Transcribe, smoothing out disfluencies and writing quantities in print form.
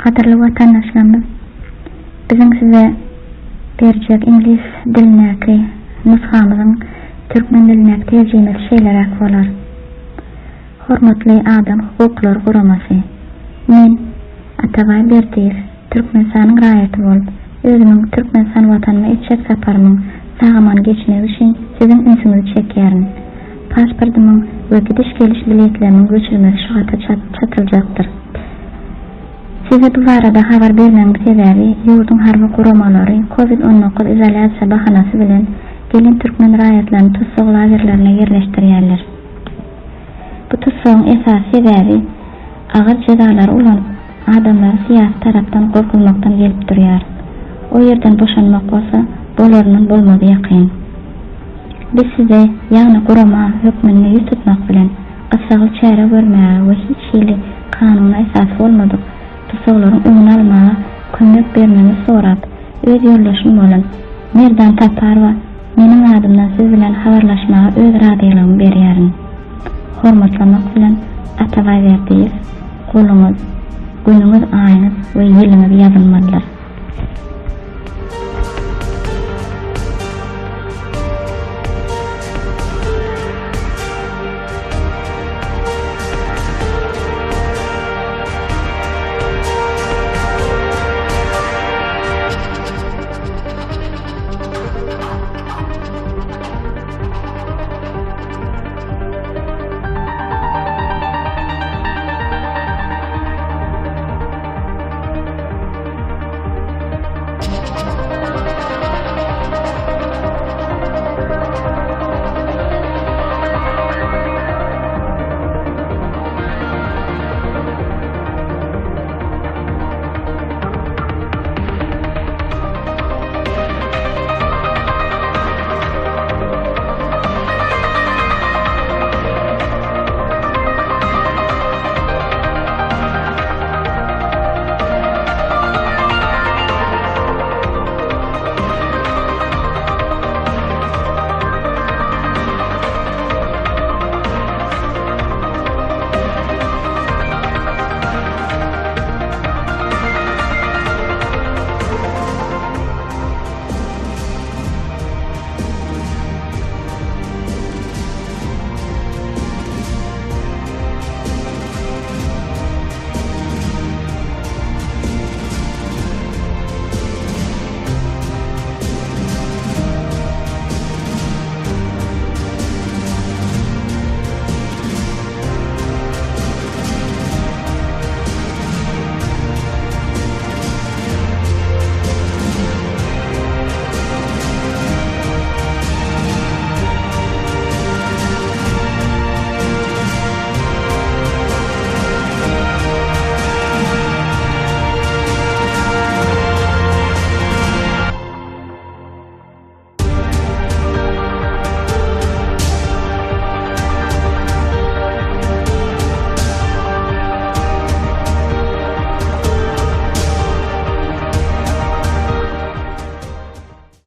Gadyrly watandaşlarymyz, biziň size berjek iňlis dilindäki nusgamyzyň türkmen dilindäki terjimesi şeýleräk bolar. Hormatly Adam hukuklary guramasy! Men, Atabaý Berdiýew, Türkmenistanyň raýaty bolup, özümiň Türkmenistan Watanyma etjek saparymyň sag-aman geçmegi üçin siziň ünsüňizi çekýärin. Pasportymyň we gidiş-geliş biletlerimiň göçürmesi şu hata çatyljakdyr. Size bu barada habar bermegiň sebäbi, ýurduň harby guramalary Covid 19 izolýasiýa bahanasy bilen gelen türkmen raýatlaryny tussag lagerlerine ýerleşdirýärler. Bu tussagyň esasy sebäbi agyr jezalary ulanyp, adamlary syýasy tarapdan gorkuzmakdan gelip durýar. O ýerden boşanmak bolsa bolaryndan bolmazy ýakyn. Biz size, ýagny gurama hökmünde ýüz tutmak bilen, gyssagly çäre görmäge we hiç hili kanuna esasy bolmadyk tussaglaryň öňüni almaga kömek bermegiňizi sorap, öz ýoldaşym bolan Merdan Saparowa meniň adymdan siz bilen habarlaşmaga öz razylygymy berýärin. Hormatlamak bilen, Atabaý Berdiýew, goluňyz, günüňiz, aýyňyz we ýylyňyz ýazylmalydyr.